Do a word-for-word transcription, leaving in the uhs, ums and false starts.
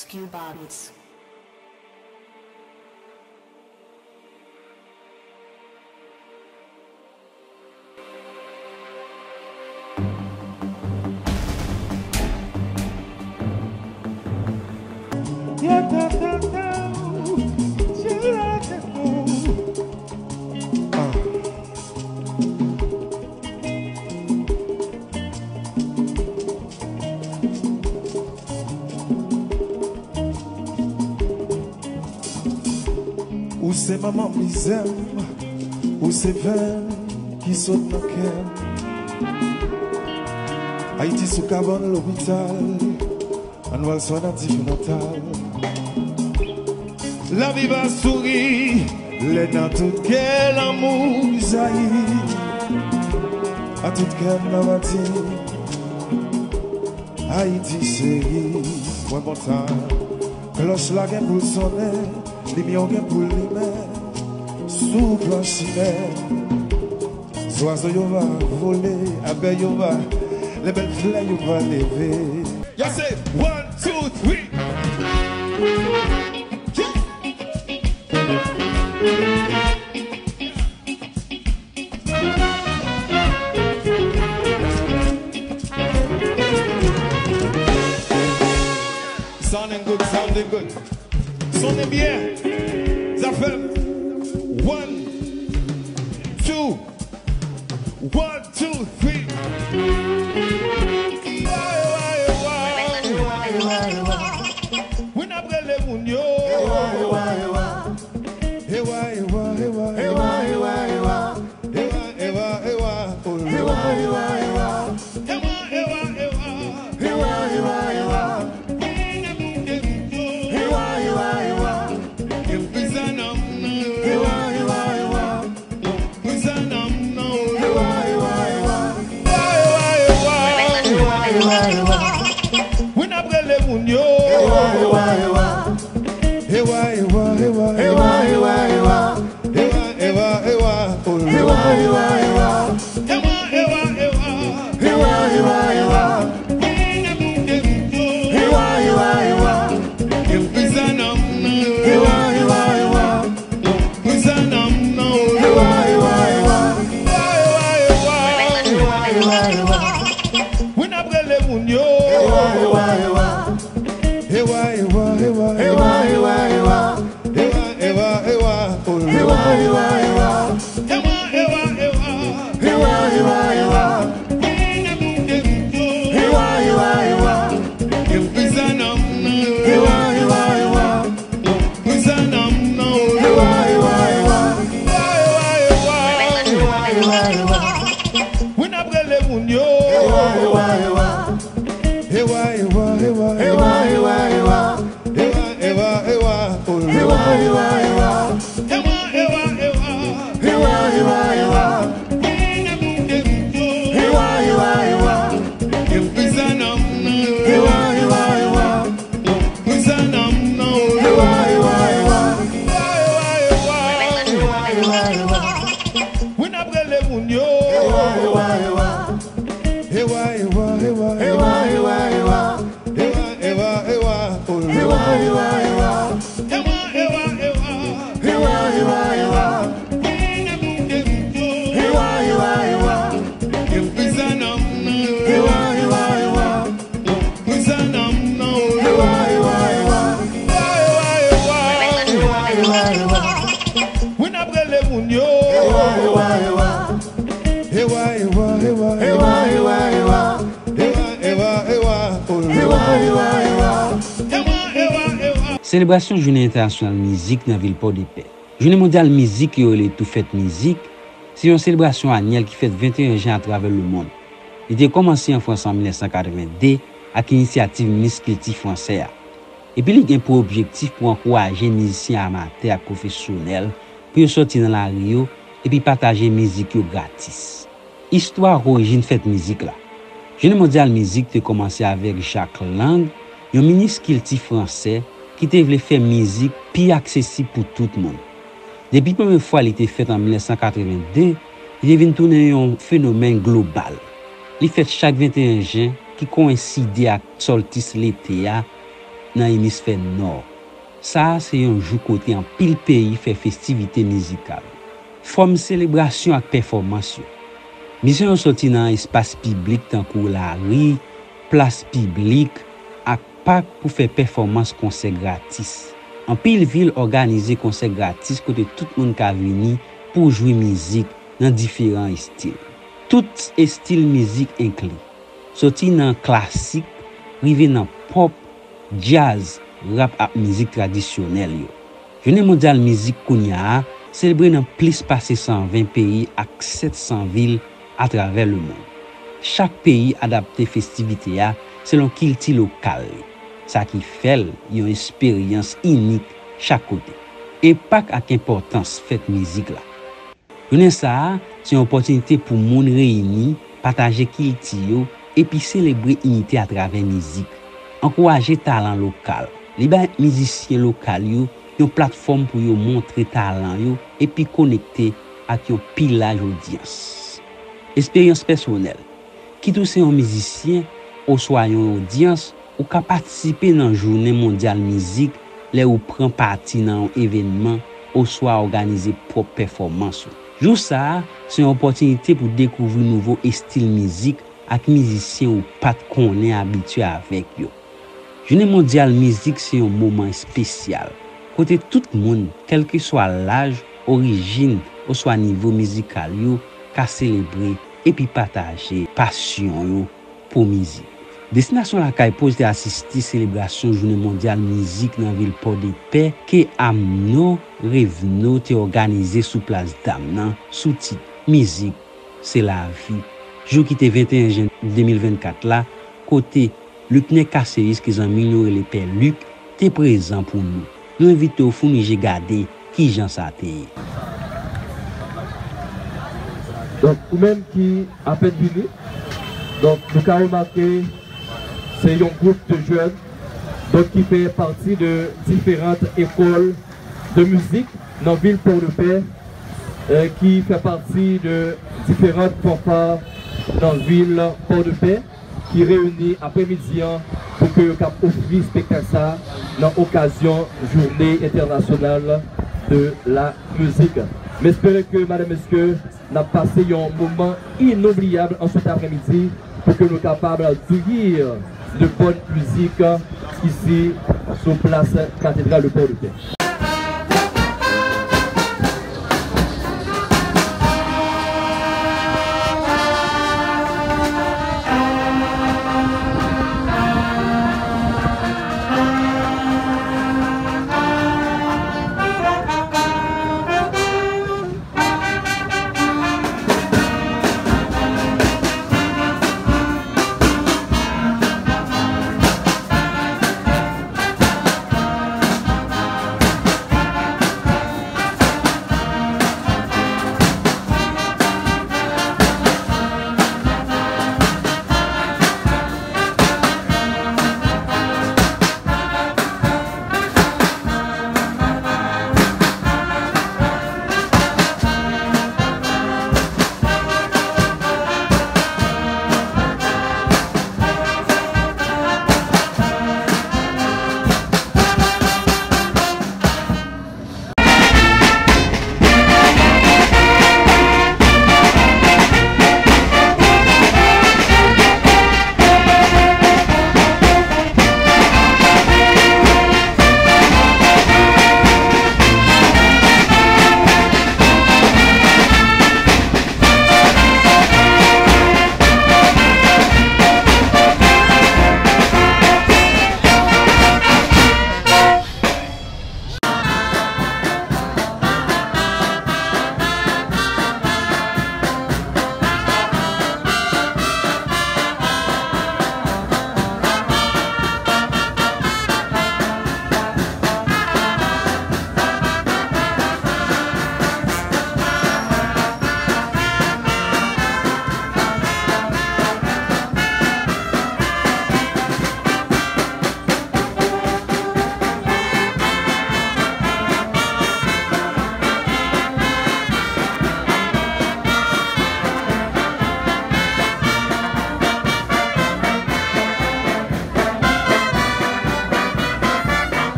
Skew Bobbies. Ou se manman mizè m, ou se venn ki sot nan kè m. Ayiti sou kabann lopital, ann wè l swa nan dife natal. Lavi va souri lè nan tout kè lanmou jayi. An tout kè m nan va di Ayiti cheri, mwen kontan. Klòch la gen pou l sonnen, limyè w gen pou l limen. Sou plan chimè, zwazo yo va vole, abèy yo va, lè bèl flè yo va leve. Y'all say one, two, three. Yeah. Sounding good, sounding good. Sonnen byen. Zafèm. One, two, one, two, three. Ewa, ewa, ewa. Wi, n ap rele moun yo. Ewa, ewa, ewa. Ewa, ewa, ewa. Ewa, ewa, ewa. Ewa, ewa, ewa. Oh, Lord. Ewa, ewa, ewa. Ewa, ewa, ewa. Ewa, ewa, ewa. Ewa, ewa, ewa. Ewa, ewa, ewa. Ewa, ewa, ewa. Wi, n ap rele moun yo. Ewa, ewa, ewa. Ewa, ewa, ewa. Ewa, ewa, ewa. Ewa, ewa, ewa. Oh, Lord. Ewa, ewa, ewa. Ewa, ewa, ewa. Ewa, ewa, ewa. Ewa, ewa, ewa. Ewa, ewa, ewa. Ewa, ewa, ewa. Ewa, ewa, ewa. Ewa, ewa, ewa. Wi, n ap rele moun yo. Ewa, ewa, ewa. Ewa, ewa, ewa. Ewa, ewa, ewa. Ewa, ewa, ewa. Oh, Lord. Ewa, ewa, ewa. Ewa, ewa, ewa. Ewa, ewa, ewa. Ewa, ewa, ewa. Ewa, ewa, ewa. Ewa, ewa, ewa. Ewa, ewa, ewa. Ewa, ewa, ewa. Wi, n ap rele moun yo. Ewa, ewa, ewa. Ewa, ewa, ewa. Ewa, ewa, ewa. Ewa, ewa, ewa. Oh, Lord. Ewa, ewa, ewa. Ewa, ewa, ewa. Ewa, ewa, ewa. Ewa, ewa, ewa. Ewa, ewa, ewa. Ewa, ewa, ewa. Ewa, ewa, ewa. Wi, n ap rele moun yo. Ewa, ewa, ewa. Ewa, ewa, ewa. Ewa, ewa, ewa. Ewa, ewa, ewa. Oh, Lord. Ewa, ewa, ewa. Ewa, ewa, ewa. Ewa, ewa, ewa. Ewa, ewa, ewa. Ewa, ewa, ewa. Ewa, ewa, ewa. Ewa, ewa, ewa. Ewa, ewa, ewa. Wi, n ap rele moun yo. Ewa, ewa, ewa. Ewa, ewa, ewa. Ewa, ewa, ewa. Ewa, ewa, ewa. Oh, Lord. Ewa, ewa, ewa. Ewa, ewa, ewa. Selebrasyon Jounen Entènasyonal Mizik nan vil Pòdepè. Jounen Mondyal Mizik yo rele tou fèt mizik, se yon selebrasyon anyèl ki fèt venteyen jen atravè lemonn. Li te kòmanse an Frans an mil nèf san katreven de ak inisyativ minis kilti fransè a. Epi li gen pou objektif pou ankouraje mizisyen amatè ak pwofesyonèl pou yo sòti nan lari yo epi pataje mizik yo gratis. Istwa ak orijin fèt mizik la. Jounen Mondyal Mizik te kòmanse avèk Jack Lang, yon minis kilti fransè ki te vle fè mizik pi aksesib pou tout moun. Depi premye fwa li te fèt an mil nèf san katreven de, li te vin tounen yon fenomèn global. Li fèt chak venteyen jen, ki koyenside ak sòltis lete a, nan Emisfè Nò. Sa a se yon jou kote anpil peyi fè festivite mizikal. Fòm selebrasyon ak pèfòmans yo. Mizisyen yo soti nan espas piblik tankou lari, plas piblik, ak pak pou fè pèfòmans konsè gratis. Anpil vil òganize konsè gratis kote tout moun ka vini pou jwi mizik nan diferan estil. Tout estil mizik enkli, soti nan klasik rive nan pòp, djaz, rap ak mizik tradisyonèl yo. Jounen mondyal mizik kounye a selebre nan plis pase san ven peyi ak sèt san vil atravè lemonn. Chak peyi adapte festivite a selon kilti lokal li, sa ki fè l yon esperyans inik chak kote. Enpak ak enpòtans fèt mizik la. Jounen sa a se yon opòtinite pou moun reyini, pataje kilti yo, epi selebre inite atravè mizik. Ankouraje talan lokal. Li bay mizisyen lokal yo yon platfòm pou yo montre talan yo epi konekte ak yon pi laj odyans. Esperyans pèsonèl. Kit ou se yon mizisyen oswa yon odyans, ou ka patisipe nan jounen mondyal mizik lè ou pran pati nan yon evènman oswa òganize pwòp pèfòmans ou. Jou sa a se yon opòtinite pou dekouvri nouvo estil mizik ak mizisyen ou pa t konnen abitye avèk yo. Jounen mondyal mizik se yon moman espesyal kote tout moun, kèlkeswa laj, orijin oswa nivo mizikal yo, ka selebre epi pataje pasyon yo pou mizik. Destinasyon Lakay Pòz te asiste selebrasyon Jounen Mondyal Mizik nan vil Pòdepè ke Amno Revno te òganize sou Plas Dam nan sou tit Mizik se lavi, jou ki te venteyen jen de mil vennkat la, kote Lucner Caceres ke zanmi l yo rele Pè Luc te prezan pou nou. Nou envite w founi je gade kijan sa te ye. Donk, ou menm ki apèn vini, donk, nou ka remake se yon gwoup de jèn, donk, ki fè pati de diferan ekòl de mizik nan vil Pòdepè, eh, ki fè pati de diferan fanfa nan vil Pòdepè, ki reyini aprèmidi an pou ke yo kab ofri spektak sa a nan okazyon Journée Internationale de la Musique. M espere ke, madam, mesye, n ap pase yon moman inoubliyab an sèt aprèmidi pou ke nou kapab bouyi de bòn mizik isi sou plas Katedral de Pòdepè.